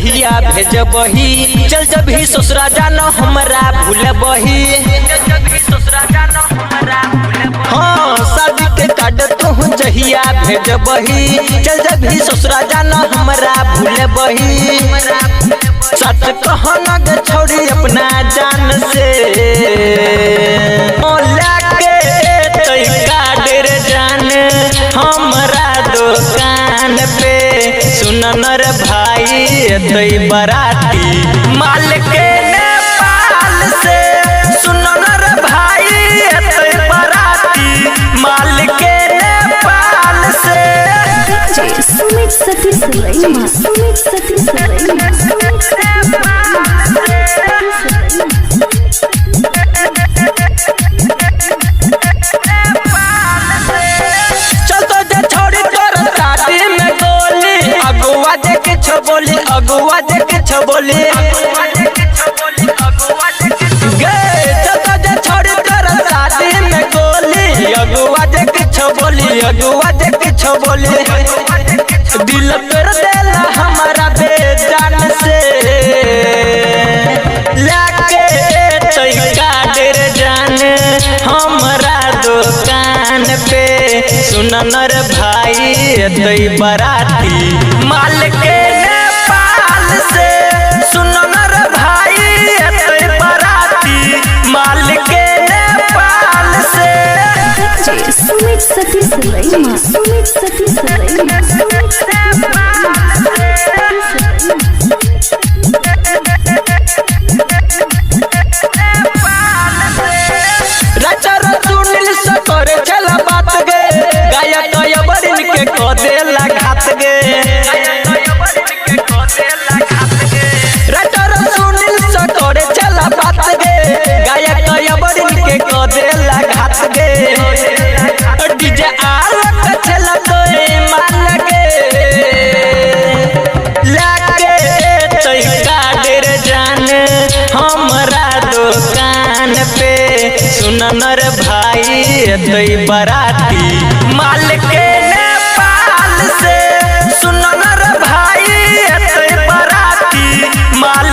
जहिया भेजबही चल जबही ससुरा जानो हमरा भूलबही। हाँ शादी के कार्ड तू जहिया भेजबही चल जबही ससुरा जानो हमरा भूलबही। सच कहना गे छोड़ी अपना जान से के कार्ड रे जान हमरा दुकान पे। सुनन रे भाई एतै बराती माल के नेपाल से। सुनन रे भाई एतै बराती माल के नेपाल से। सुमित सतीश रैमा, सुमित सतीश रैमा, सुमित सतीश रैमा। चल तो जे छोड़ी तोर शादी में गोली अगुआ जे किछो बोली अगुआ जे किछो बोली गे। चल तो जे छोड़ी तोर शादी में गोली अगुआ जे किछो बोली अगुआ जे किछो बोली। दिल तोड़ देला हमारा बेजान से लाके कार्ड रे जान हमरा दुकान पे। सुनन रे भाई एतै बराती माल के नेपाल से। सुनन रे भाई एतै बराती माल के नेपाल से। सुमित सतीश रैमा, सुमित सतीश रैमा, सुमित सतीश रैमा। राजा सुनील से करे चला बात गे गायक अबरिन के क देला घात गे। राजा सुनील से करे चला बात गे गायक अबरिन के क देला घात गे। डीजे आलक चला तोए मान गे लाके कार्ड रे जान हमरा दुकान पे। सुनन रे भाई एतै बराती माल के नेपाल से। सुनन रे भाई एतै बराती माल